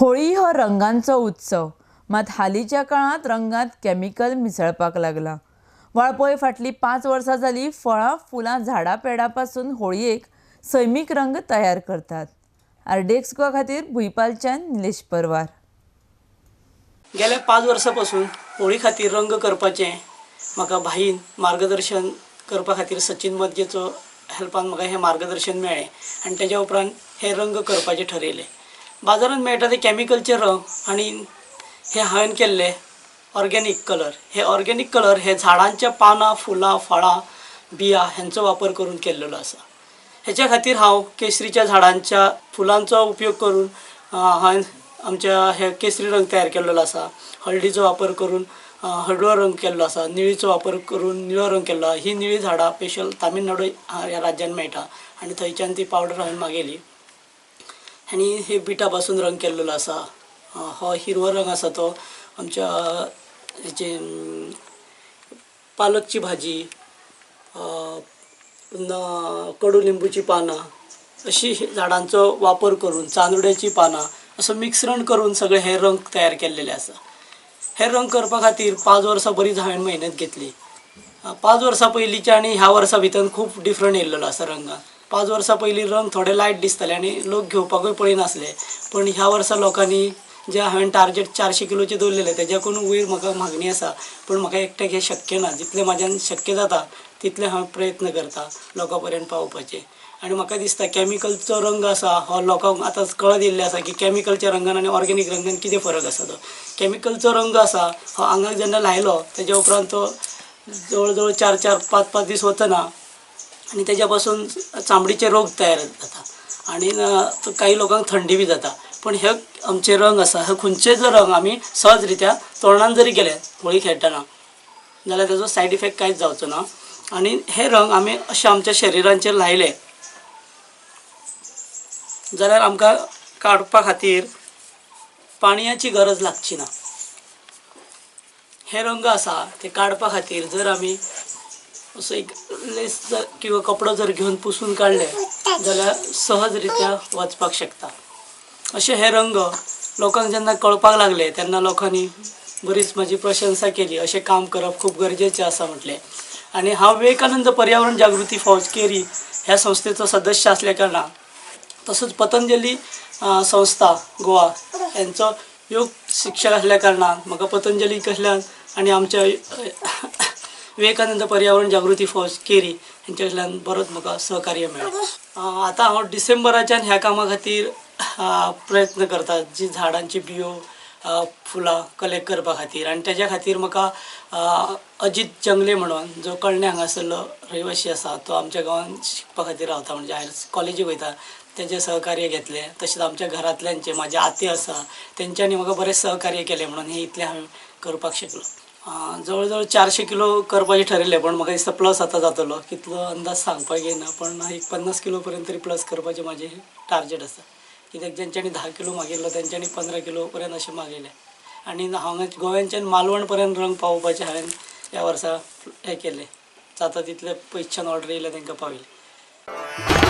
होळी हो रंगांचो उत्सव, मात हालींच्या काळांत रंगांत केमिकल मिसळपाक लागलां. वाळपय फाटलीं 5 वर्सां जालीं फळां फुलां झाडां पेडां पासून होळयेक सैमीक रंग तयार करतात. आरडीएक्स गोवा खातीर भुंयपालच्यान निलेश परवार. गेल्या 5 वर्सां पासून होळी खातीर रंग करपाचें म्हाका भाईन मार्गदर्शन करपा खातीर सचिन मदगेचो हेल्पान म्हाका हें मार्गदर्शन मेळ्ळें आनी तेज्या उपरांत हे रंग करपाचें ठरयलें. बाजारांत मेळटा ते केमिकलचे रंग आनी हे हांवें केल्ले ऑर्गेनीक कलर. हे ऑर्गेनीक कलर हे झाडांच्या पानां, फुलां, फळां, बियां हेंचो वापर करून केल्लेलो आसा. हेच्या खातीर हांव केसरीच्या झाडांच्या फुलांचो उपयोग करून हांवें आमच्या हे केसरी रंग तयार केल्लो आसा. हळदीचो वापर करून हळडुवो रंग केल्लो आसा. निळीचो वापर करून निळो रंग केल्लो आसा. ही निळी झाडां स्पेशल तामिळनाडू ह्या राज्यान मेळटा आनी थंयच्यान ती पावडर हांवें मागयली आनी हे बिटा पासून रंग केल्लो आसा. हो हिरवो रंग आसा तो आमच्या हेचे पालकची भाजी, कडुलिंबूची पानां अशी झाडांचो वापर करून, चांदोड्याची पानां असो मिश्रण करून सगळे हे रंग तयार केल्लेले आसा. हे रंग करपा खातीर 5 वर्सां बरीच हांवें मेहनत घेतली. 5 वर्सां पयलींच्या आनी ह्या वर्सां भितर खूब डिफरंट येयल्लो आसा रंगान. 5 वर्सां पयलीं रंग थोडे लायट दिसताले आनी लोक घेवपाकूय पळयनासले, पण ह्या वर्सा लोकांनी जे हांवें टार्गेट 400 किलोचे दवरलेले तेज्याकून वयर म्हाका मागणी आसा, पूण म्हाका एकट्याक हें शक्य ना. जितलें म्हाज्यान शक्य जाता तितलें हांव प्रयत्न करता लोकां पर्यंत पावोवपाचें. आनी म्हाका दिसता केमिकलचो रंग आसा हो लोकांक आतां कळत येयल्लें आसा की केमिकलच्या रंगान आनी ऑर्गेनीक रंगान कितें फरक आसा तो. केमिकलचो रंग आसा हो आंगाक जेन्ना लायलो तेज्या उपरांत तो जवळ जवळ 4 4 5 5 दीस वचना आनी तेज्या पासून चामडीचे रोग तयार जाता आनी काही लोकांक थंडी बी जाता. पण हे आमचे रंग आसा, हे खंयचे जर रंग आमी सहज रित्या तोंडान जरी गेले होळी खेळटना जाल्यार तेजो सायड इफेक्ट कांयच जावचो ना. आनी हे रंग आमी अशे आमच्या शरिरांचेर लायले जाल्यार आमकां काडपा खातीर पाणयाची गरज लागची ना. हे रंग आसा ते काडपा खातीर जर आमी असो एक लेस जर किंवा कपडो जर घेवन पुसून काडले जाल्यार सहज रित्या वचपाक शकता. अशे हे रंग लोकांक जेन्ना कळपाक लागले तेन्ना लोकांनी बरीच म्हाजी प्रशंसा केली. अशें काम करप खूब गरजेचें आसा म्हटलें. आनी हांव विवेकानंद पर्यावरण जागृती फौज केरी ह्या संस्थेचो सदस्य आसल्या कारणान, तसोच पतंजली संस्था गोवा हेंचो योग शिक्षक आसल्या कारणान म्हाका पतंजली कडल्यान आनी आमच्या विवेकानंद पर्यावरण जागृती फौज केरी हेंच्या कडल्यान बरोच म्हाका सहकार्य मेळ्ळें. आतां हांव डिसेंबराच्यान ह्या कामा खातीर प्रयत्न करता, जी झाडांची बियो फुलां कलेक्ट करपा खातीर. आनी तेज्या खातीर म्हाका अजीत जंगले म्हणून जो कळणे हांगासरलो रहिवाशी आसा तो आमच्या गांवांत शिकपा खातीर रावता, म्हणजे हायर कॉलेजीक वयता, तेजें सहकार्य घेतलें. तशेंच आमच्या घरांतल्यांचे म्हाजे आते आसा तेंच्यांनी म्हाका बरें सहकार्य केलें म्हणून हें इतलें हांवें करपाक शकलो. जवळ जवळ 400 किलो करपाचें ठरयलें, पण म्हाका दिसता प्लस आतां जातलो. कितलो अंदाज सांगपाक येना, पण एक 50 किलो पर्यंत तरी प्लस करपाचें म्हाजें टार्गेट आसा. कित्याक जेंच्यांनी 10 किलो मागिल्लो तेंच्यांनी 15 किलो पर्यंत अशें मागयलें. आनी हांगा गोव्याच्यान मालवण पर्यंत रंग पावोवपाचें हांवें ह्या वर्सा हें केलें. जाता तितले पयसच्यान ऑर्डर येयल्या तेंकां पावयलें.